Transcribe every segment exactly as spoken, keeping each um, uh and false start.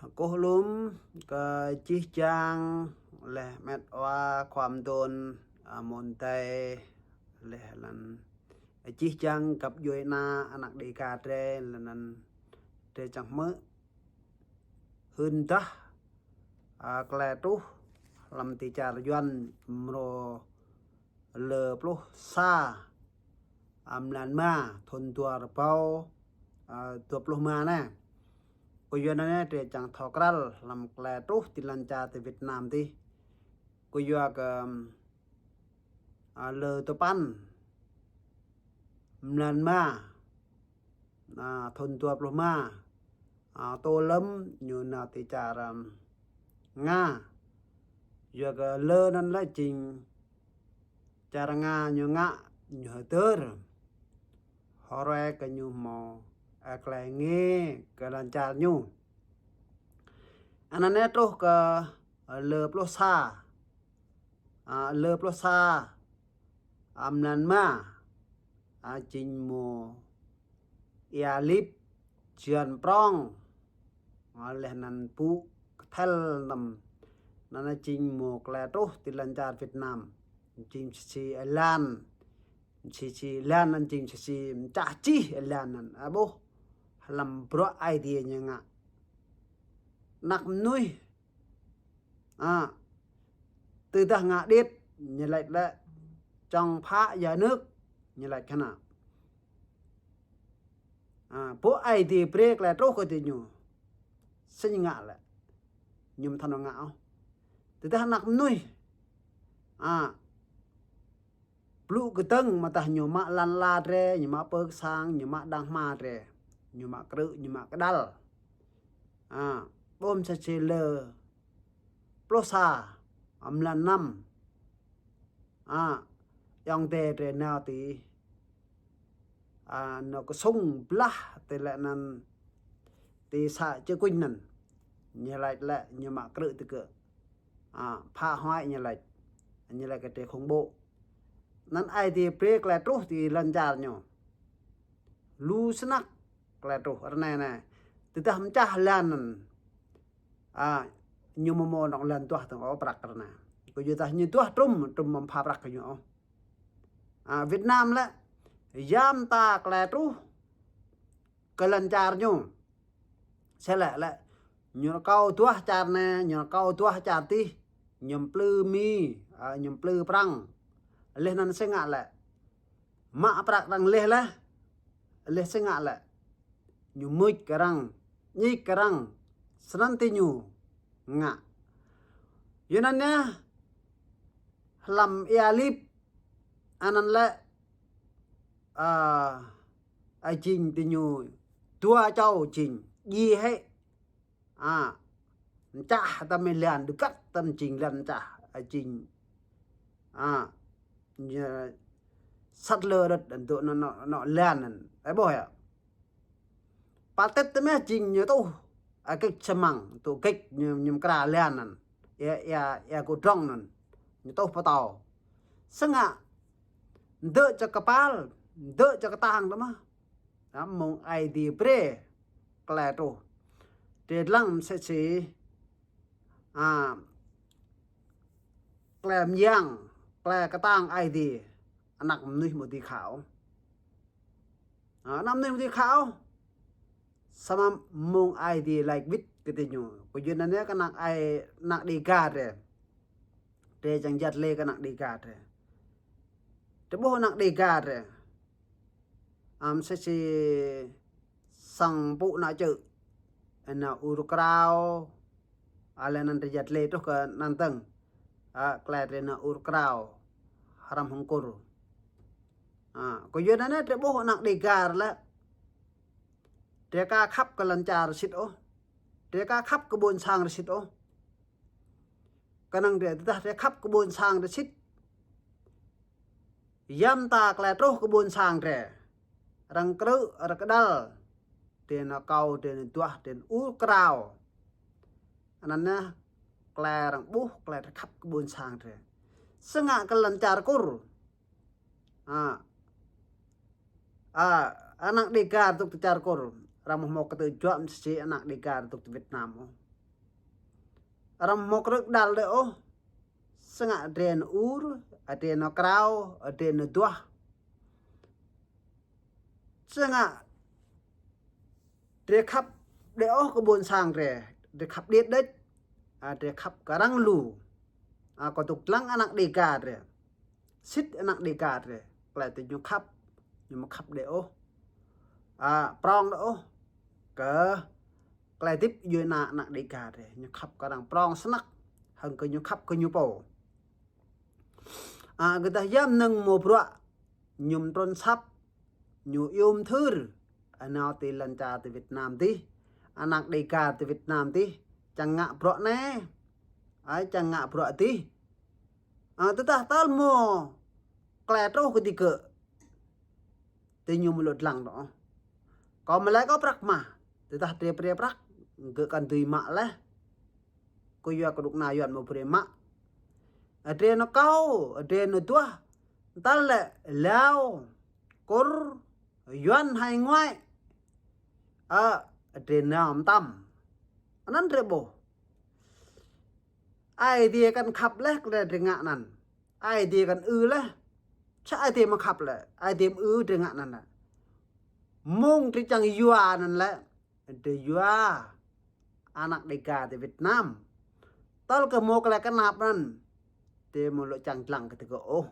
Kkuh lŭm kơ jih jang leh met wa khua mduôn, a, môn dei leh anăn jih jang găp djuê ana anak Dega drei leh anăn drei čiăng hmư̆ hưn dah, a, klei truh hlăm ti čar Yuăn mrô lơ pluh sa, a, mlan êma thŭn dua êbâo, a, dua pluh êma anei. Kyua anăn drei čiăng thâo kral hlăm klei truh ti lăn čar ti Việt Nam dih. Kyua kơ, a, lơ dua păn mlan êma, a, thŭn dua pluh êma, a, Tô Lâm ñu nao ti čar, a, Nga. Yua kơ lơ anăn lĕ jing čar Nga ñu ngă ñu hdơr. Hruê kơ ñu mâo, a, klei ngă kơ lăn čar ñu. Anăn anei truh kơ, a, lơ pluh sa, a, lơ pluh sa, a, mlan êma, a, jing mâo êa lip, jăn prŏng, a, leh anăn pŭ kthel năm. Anăn jing mâo klei truh ti lăn čar Việt Nam. Jing msĕ si êlan, msĕ si êlan anăn jing msĕ si mčah čih êlan anăn. A, ƀuh hlăm bruă Aê Diê ñu ngă. Anak mnuih, a, tơdah ngă điêt, ñu lač lĕ chống phá nhà nước, ñu lač kơ anăn. A, pô Aê Diê brei klei truh kơ diñu. Snăn ngă lĕ. Ñu amâo thâo ngă ôh. Tơdah anak mnuih, a, blŭ kdơ̆ng amâodah ñu mă lăn ala drei, ñu mă pơ sang, ñu mă đang hma drei, ñu mă krư̆, ñu mă kđăl. A, ƀuh msĕ si lơ pluh sa, a, mlan năm. A, ayŏng adei drei nao ti, a, nao ksŭng blah ti lĕ anăn ti să Čư̆ Kuñ anăn. Ñu lač lĕ ñu mă krư̆ digơ̆. A, phá hoại ñu lač. Ñu lač kơ drei khủng bố. Anăn Aê Diê brei klei truh ti lăn čar ñu. Lu snăk klei truh ară anei anei. Tơdah mčah êlan anăn, a, ñu amâo mâo anôk êlan duah dơ̆ng ôh prăk ară anei. Kyuadah ñu duah trŭm, trŭm amâo pha prăk kơ ñu ôh. A, Việt Nam lĕ, ya mta klei truh kơ lăn čar ñu. Snăn lĕ, lĕ, ñu akâo duah čar anei, ñu akâo duah čar dih, ñu mplư Mi, a, ñu mplư Prăng. Leh anăn snăn ngă lĕ. Mă prăk arăng leh leh. Leh snăn ngă lĕ. Ñu mưč kơ arăng, ñik kơ arăng. Snăn diñu ngă. Yua anăn yơh, hlăm êa lip, anăn lĕ, a, a, jing diñu dua čô jing, djiê hĕ. A, mčah tăm êlan, dôk găt tăm jing êlan mčah, a, jing. A, ñu săt lơ đĕt, anăn dôk anôk, anôk, anôk êlan anăn. Ơ, ƀuh yơh. Pă tĭt tăm yơh jing ñu tuh, a, kĭč čhmăng, tuh kĭč ñu, ñu mkra êlan anăn. Êa, êa, êa kơ drŏng anăn. Ñu tuh pơtâo. Snăn ngă, dôk čơ kpal, dôk čơ ktang tăm yơh. Ơ, mơ̆ng Aê Diê brei klei truh. Drei dlăng msĕ si, a, klei myang, klei ktang Aê Diê, anak mnuih amâo dưi khă ôh. A, anak mnuih amâo dưi khă ôh. Samơ̆ mơ̆ng Aê Diê lač wĭt kơ diñu. Kyua anăn yơh kơ anak Aê, anak Dega drei. Drei čiăng yăl dliê kơ anak Dega drei. Drei ƀuh anak Dega drei. A, msĕ si sang pŭ nao čư̆. Nao ur krao. A, leh anăn drei yăl dliê truh kơ anăn dơ̆ng. A, klei drei nao ur krao. Hrăm hŏng kur. A, kyua anăn drei ƀuh anak Dega lĕ. Drei ka khăp kơ lăn čar sĭt ôh. Drei ka khăp kơ ƀuôn sang drei sĭt ôh. Knŏng drei, tơdah drei khăp kơ ƀuôn sang drei sĭt. Ya mta klei truh kơ ƀuôn sang drei. Arăng krư̆, arăng kđăl. Drei nao akâo, drei nao duah, drei nao ur krao. Anăn yơh, klei arăng ƀuh, klei drei khăp kơ ƀuôn sang drei. Snăn ngă kơ lăn čar kur. A. A, anak Dega dôk ti čar kur. Arăng amâo mâo kơ tơ juă msĕ si anak Dega dôk ti Việt Nam ôh. Arăng mâo krư̆ đăl đei ôh. Snăn drei nao ur, drei nao krao, drei nao duah. Snăn drei khăp đei ôh kơ ƀuôn sang drei, drei khăp điêt đĕč, a, drei khăp kơ arăng lu. A, kâo dôk dlăng anak Đêga drei. Sĭt anak Đêga drei, klei tơ ñu khăp, ñu mâo khăp đei ôh. A, prŏng đei ôh. Kơ klei hdĭp djuê ana anak Đêga drei, ñu khăp kơ arăng prŏng snăk, hŏng kơ ñu khăp kơ ñu pô. A, kơ dah ya mnơ̆ng mâo bruă, ñu mtrŭn săp, ñu iêu mthưr, a, nao ti lăn čar ti Việt Nam dih, anak Đêga ti Việt Nam dih, čiăng ngă bruă anei, ai čiăng ngă bruă dih. A, tơdah tal mâo klei truh kơ digơ̆, ti ñu mluk dlăng đŏ. Kâo mlei kâo prăk mah, tơdah drei brei prăk, gơ̆ kăn dưi mă leh. Kyua kơ dôk na Yuăn mâo brei mă. Drei nao kâo, drei nao duah, tal lĕ Lao, Kur, Yuăn hai ngoại. A, drei nao mtam. Anăn drei ƀuh. Aê Diê kăn khăp leh klei drei ngă anăn. Aê Diê kăn ư leh. Sa Aê Diê mâo khăp leh, Aê Diê mâo ư drei ngă anăn leh. Mơ̆ng drei čiăng yua anăn leh, drei yua anak Đêga ti Việt Nam. Tal kơ mâo klei knap anăn, drei mâo lŏ čiăng dlăng kơ digơ̆ ôh.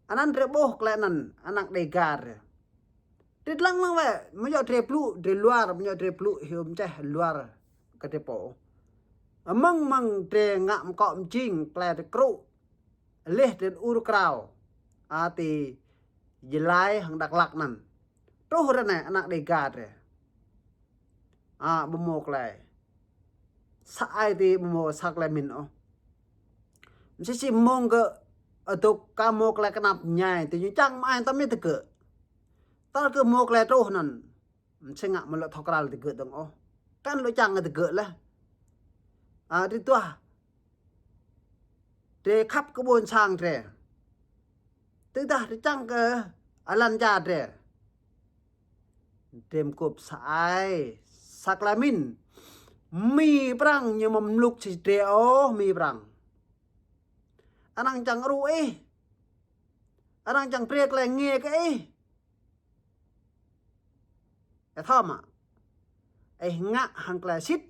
Anăn drei ƀuh klei anăn, anak Đêga drei. Drei dlăng lăng wĕ, mơ̆ yơh drei blŭ, drei luar, mơ̆ yơh drei blŭ hiu mčeh luar kơ drei pô. Mơ̆ng mơ̆ng drei ngă mkŏ mjing, klei drei krŭ, leh drei ur krao. A, ti Gia Lai hŏng Dak Lak anăn. Truh ară anei anak Đêga drei. A, ƀu mâo klei. Sa ai ti ƀu mâo sa klei mĭn ôh. Msĕ si mơ̆ng gơ̆, a, dôk ka mâo klei knap mñai, ti ñu čiăng mă ai tăm mĭn ti gơ̆. Tal kơ mâo klei truh anăn, msĕ ngă mluk thâo kral ti gơ̆ dơ̆ng ôh. Kăn lŏ čiăng ti gơ̆ leh. A, drei duah. Drei khăp kơ ƀuôn sang drei. Tơdah drei čiăng kơ, a, lăn čar drei. Drei mguôp sa ai, sa klei mĭn. Mi Prăng ñu mâo mluk si drei ôh, Mi Prăng. Arăng čiăng ru ih. Arăng čiăng brei klei nge kơ ih. Ih thâo mă. Ih ngă hŏng klei sĭt.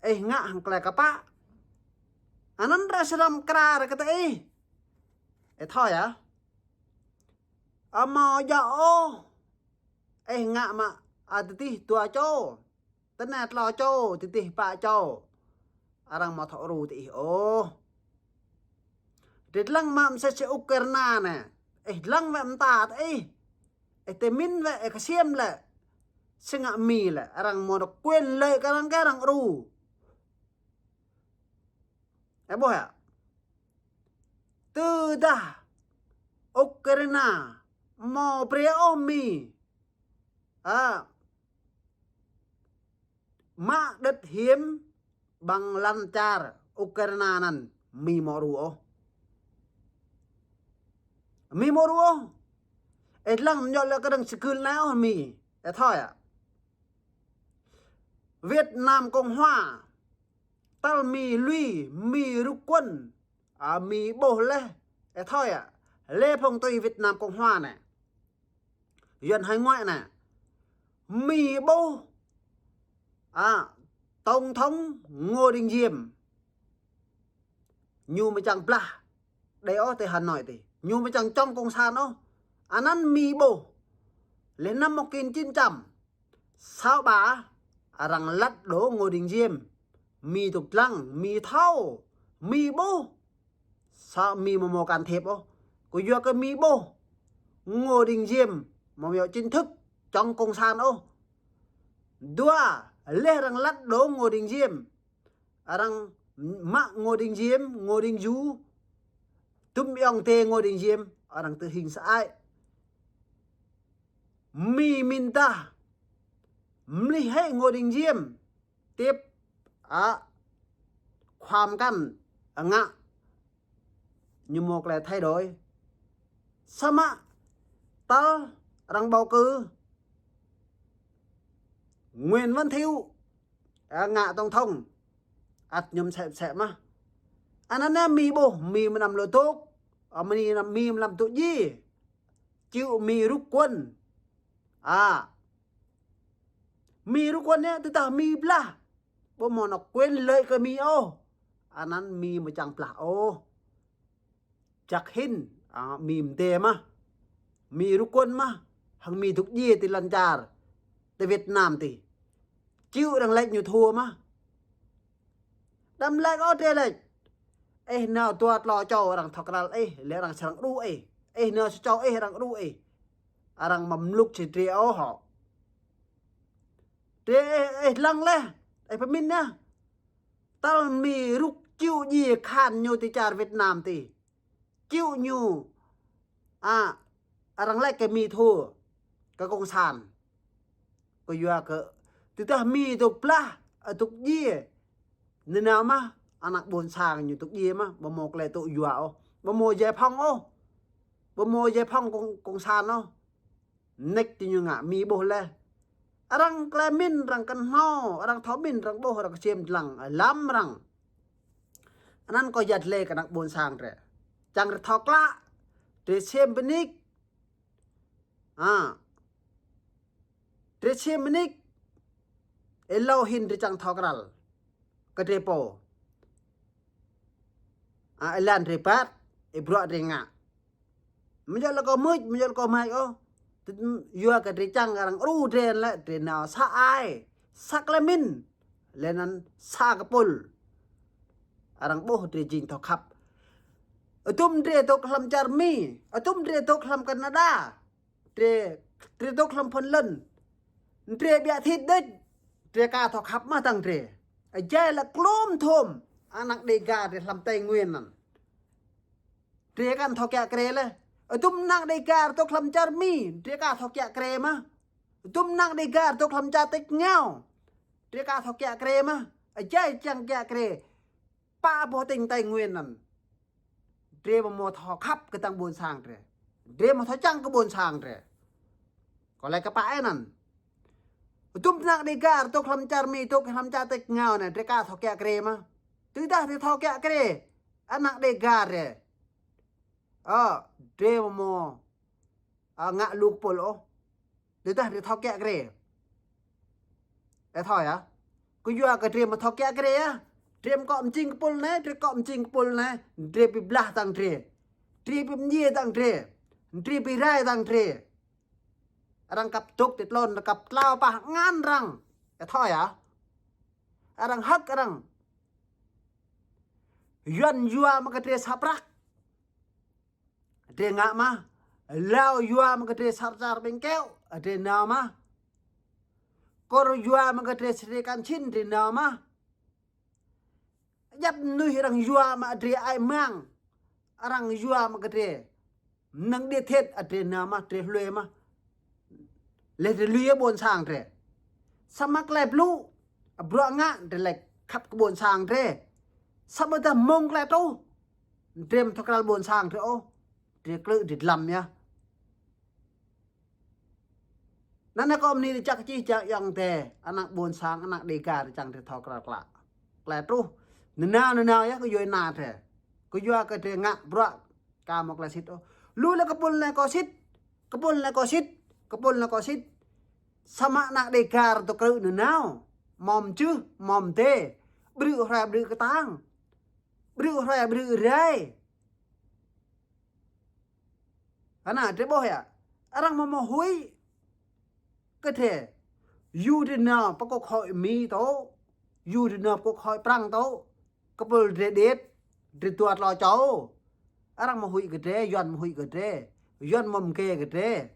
Ih ngă hŏng klei kpă. Anăn drei srăng kra kơ ih. Ih thâo yơh. Amâo djŏ ôh. Ih ngă mă, a, ti dih dua čô. Ti anei tlâo čô, ti dih pă čô. Arăng amâo thâo ru ti ih ôh. Drei dlăng mă msĕ si Ukraina anei. Ih dlăng wĕ mta ti ih. Ih ti mĭn wĕ, ih ksiêm lĕ. Si ngă Mi lĕ, arăng mâo quyền lợi kơ arăng kơ arăng ru. Ih ƀuh yơh. Tơdah Ukraina amâo brei ôh Mi. A, mă đĕt hiam ƀăng lăn čar Ukraina anăn Mi amâo ru ôh. Mi amâo ru ôh. Ih dlăng mñŏ lĕ kơ dơ̆ng si gưl anei ôh Mi. Ih thâo yơh. Việt Nam Cộng Hòa. Tal Mi lui, Mi rút quân. A, Mi ƀuh leh. Ih thâo yơh. Leh phung tui Việt Nam Cộng Hòa anei. Yuăn hải ngoại anei. Mi ƀuh. A, Tổng thống Ngô Đình Diệm. Ñu amâo čiăng blah. Đei ôh ti Hà Nội ti. Ñu amâo čiăng chống cộng sản ôh. Anăn Mi ƀuh. Leh năm một nghìn chín trăm sáu ba, arăng lật đổ Ngô Đình Diệm. Mi dôk dlăng, Mi thâo, Mi ƀuh. Sa Mi amâo mâo can thiệp ôh. Kyua kơ Mi ƀuh Ngô Đình Diệm amâo mâo chính thức chống cộng sản ôh. Dua, leh arăng lật đổ Ngô Đình Diệm. Arăng mă Ngô Đình Diệm, Ngô Đình Du. Dŭm ayŏng adei Ngô Đình Diệm, arăng tơ hing sa ai. Mi mĭn dah. Mlih hĕ Ngô Đình Diệm. Tiếp, a, khua mkăn, a, ngă. Ñu mâo klei thay đổi. Samơ̆, tal arăng bầu cử Nguyễn Văn Thiệu. Ơ, ngă tổng thống. Ăt ñu msĕ msĕ mơh. Anăn anei Mi ƀuh, Mi mnăm lŏ dôk. Ơ, Mi mnăm, Mi mnăm tŭ djiê. Chịu Mi rút quân. A. Mi rút quân anei tơdah Mi blah. Ƀu mâo anôk quyền lợi kơ Mi ôh. Anăn Mi mčang blah ôh. Jăk hĭn, a, Mi mdê mơh. Mi rút quân mơh. Hŏng Mi dôk djiê ti lăn čar. Ti Việt Nam ti. Chịu arăng lač ñu thua mơh. Đăm lač ôh drei lač. Ih nao dua tlâo čô arăng thâo kral ih, leh arăng srăng đru ih. Ih nao sa čô ih arăng đru ih. Arăng mă mluk si drei ôh hŏ. Drei ih, ih dlăng leh. Ih pơmĭn nă. Tal Mi rŭk čŭ djiê khan ñu ti čar Việt Nam ti. Čŭ ñu, a, arăng lač kơ Mi thua, kơ cộng sản. Kyua kơ, tơdah Mi dôk blah, a, dôk djiê. Nanao mơh, anak ƀuôn sang ñu dôk djiê mơh, ƀu mâo klei tŭ yua ôh. Ƀu mâo giải phóng ôh. Ƀu mâo giải phóng cộng, cộng sản ôh. Nĕk ti ñu ngă Mi ƀuh leh. Arăng klei mĭn, arăng knhâo, arăng thâo mĭn, arăng ƀuh, arăng ksiêm dlăng, lăm arăng. Anăn kâo yăl dliê kơ anak ƀuôn sang drei. Čiăng drei thâo klă, drei ksiêm bi nik. A. Drei ksiêm bi nik. Êlâo hĭn drei čiăng thâo kral. Kơ drei pô. A, êlan drei ƀat, êbruă drei ngă. Amâo djŏ lŏ kâo mưč, amâo djŏ lŏ kâo mưč ôh. Yua kơ drei čiăng arăng đru drei lĕ, drei nao sa ai, sa klei mĭn, leh anăn sa kpul. Arăng ƀuh drei jing thâo khăp. Adŭm drei dôk hlăm čar Mi, adŭm drei dôk hlăm Canada. Drei, drei dôk hlăm Phần Lan. Drei ƀiă thit đĕč. Drei ka thâo khăp mơh dơ̆ng drei. Êjai lĕ kluôm dhuôm anak Đêga drei hlăm Tây Nguyên anăn. Drei kăn thâo kiă kriê leh. Adŭm anak Đêga dôk hlăm čar Mi, drei ka thâo kiă kriê mơh. Adŭm anak Đêga dôk hlăm čar tač êngao, drei ka thâo kiă kriê mơh. Êjai čiăng kiă kriê. Pă boh tỉnh Tây Nguyên anăn. Drei amâo mâo thâo khăp kơ dăng ƀuôn sang drei. Drei amâo thâo čiăng kơ ƀuôn sang drei. Kâo lač kơ pă anăn. Adŭm anak Đêga dôk hlăm čar Mi, dôk hlăm čar tač êngao anei, drei ka thâo kiă kriê mơh. Tơdah drei thâo kiă kriê, anak Đêga drei. Ơ, drei amâo mâo, a, ngă lu kpul ôh. Tơdah drei thâo kiă kriê. Ơ thâo yơh. Kyua kơ drei amâo thâo kiă kriê yơh. Drei mkŏ mjing kpul anei, drei kŏ mjing kpul anei, drei bi blah dăng drei. Drei bi mdjiê dăng drei. Drei bi rai dăng drei. Arăng kăp dôk ti tlôn, arăng kăp tlao pah ngăn arăng. Ơ thâo yơh. Arăng hơ̆k arăng. Yuăn yua mă kơ drei sa prăk. Drei ngă mơh. Lao yua mă kơ drei sa čar ƀĭng keo, drei nao mơh. Kor yua mă kơ drei sri kan čin, drei nao mơh. Djăp mnuih arăng yua mă drei ai mang. Arăng yua mă kơ drei. Mnơ̆ng điêt thiêt, drei nao mơh, drei hlue mơh. Leh drei lui ƀuôn sang drei. Samơ̆ klei blŭ, bruă ngă drei lač khăp kơ ƀuôn sang drei. Samơ̆ dah mơ̆ng klei truh, drei amâo thâo kral ƀuôn sang drei ôh. Drei klư̆ drei dlăm yơh. Anăn kâo mni lač čăk čih čiăng ayŏng adei, anak ƀuôn sang, anak Đêga drei čiăng drei thâo kral klă. Klei truh, nanao nanao yơh kyua anăn drei. Kyua kơ drei ngă bruă ka mâo klei sĭt ôh. Lu leh kpul anei kâo sĭt, kpul anei kâo sĭt, kpul anei kâo sĭt. Samơ̆ anak Đêga dôk krư̆ nanao. Mâo mjưh, mâo mdê. Ƀrư̆ hruê ƀrư̆ ktang. Ƀrư̆ hruê ƀrư̆ rai. Anăn drei ƀuh yơh. Arăng amâo mâo huĭ kơ drei. Yua drei nao pơ quốc hội Mi tơ. Yua drei nao pơ quốc hội Prăng tơ. Kpul drei điêt, drei dua tlâo čô. Arăng amâo huĭ kơ drei, Yuăn amâo huĭ kơ drei. Yuăn amâo mgê kơ drei.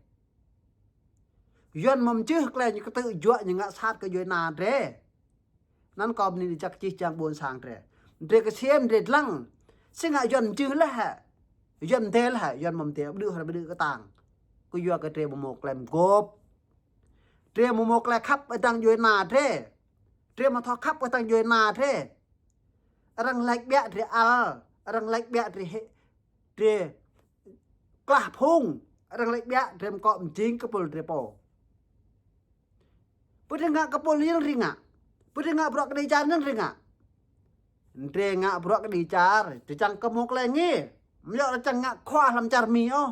Yuăn amâo mjưh klei ñu ktư̆ juă ñu ngă sat kơ djuê ana drei. Anăn kâo mni lač čăk čih čiăng ƀuôn sang drei. Drei ksiêm drei dlăng. Si ngă Yuăn mjưh leh hĕ. Yuăn mdê leh hĕ, Yuăn amâo mdê, ƀrư̆ hruê ƀrư̆ ktang. Kyua kơ drei amâo mâo klei mguôp. Drei amâo mâo klei khăp hdơ̆ng djuê ana drei. Drei amâo thâo khăp hdơ̆ng djuê ana drei. Arăng lač ƀiă drei ăl, arăng lač ƀiă drei hĕ, drei klah phung, arăng lač ƀiă drei mkŏ mjing kpul drei pô. Pô drei ngă kpul yơh drei ngă. Pô drei ngă bruă kđi čar anăn drei ngă. Drei ngă bruă kđi čar, drei čiăng kơ mâo klei êngiê. Amâo djŏ arăng čiăng ngă khua hlăm čar Mi ôh.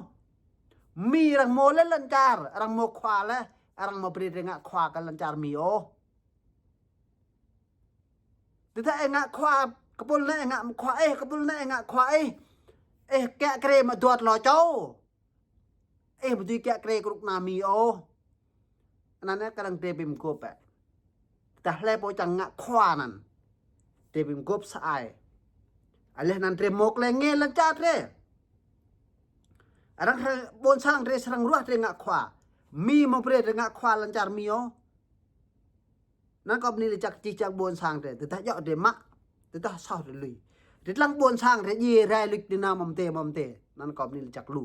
Mi arăng mâo leh lăn čar, arăng mâo khua leh, arăng amâo brei drei ngă khua kơ lăn čar Mi ôh. Tơdah ih ngă khua, kpul anei ih ngă khua ih, kpul anei ih ngă khua ih. Ih kiă kriê mă dua tlâo čô. Ih amâo dưi kiă kriê knŭk kna Mi ôh. Anăn kơ arăng drei bi mguôp ơ. Tơdah hlei pô čiăng ngă khua anăn, drei bi mguôp sa ai. Leh anăn drei mâo klei êngiê lăn čar drei. Arăng hră-, ƀuôn sang drei srăng ruah drei ngă khua. Mi amâo brei drei ngă khua lăn čar Mi ôh. Anăn kâo mni lač jăk jih jang ƀuôn sang drei, tơdah djŏ drei mă, tơdah soh drei lui. Drei dlăng ƀuôn sang drei djiê rai luč ti nao mâo mdê, mâo mdê. Anăn kâo mni lač jăk lu.